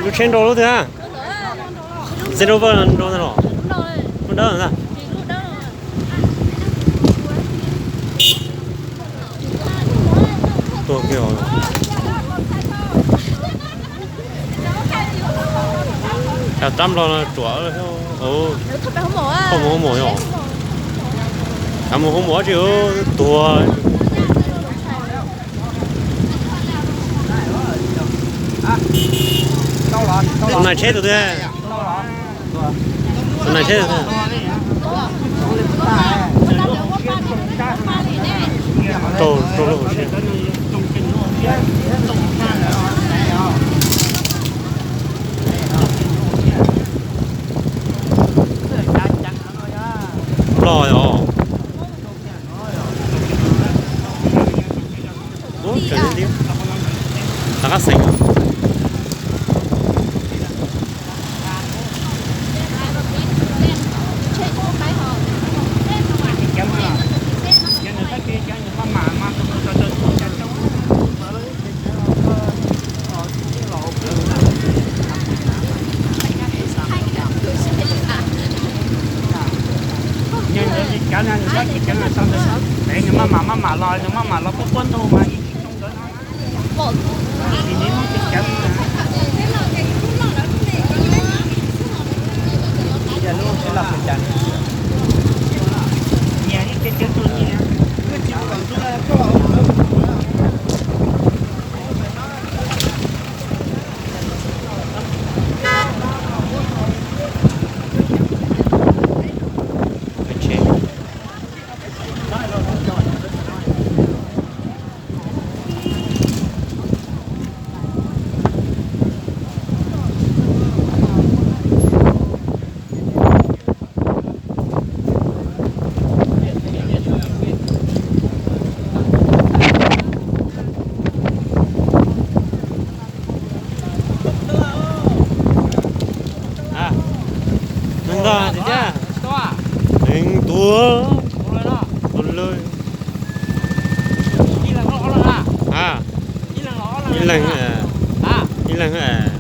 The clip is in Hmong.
Lub tsheb nrau lub twg a? Tsheb nrau vaj nrau ntag los? Lub dawb ntag. Tuag kiag. Cas rab nplog no ruam. Mus hauv mos yog. Mus hauv mos tsis tuag. Tus nais tsheb tus twg? Tus nais tsheb tus twg? Rau, rau lub hauv siab. Loj os. Ub, tseem tiag. Rov qab xeem. Nws maj mam maj mam los, nws maj mam los puab puab ntug mas ib tsoom ntawd no. Neeg ntog tiag tiag. Neeg tuag. Ua lawm. Ib leeg, ib leeg.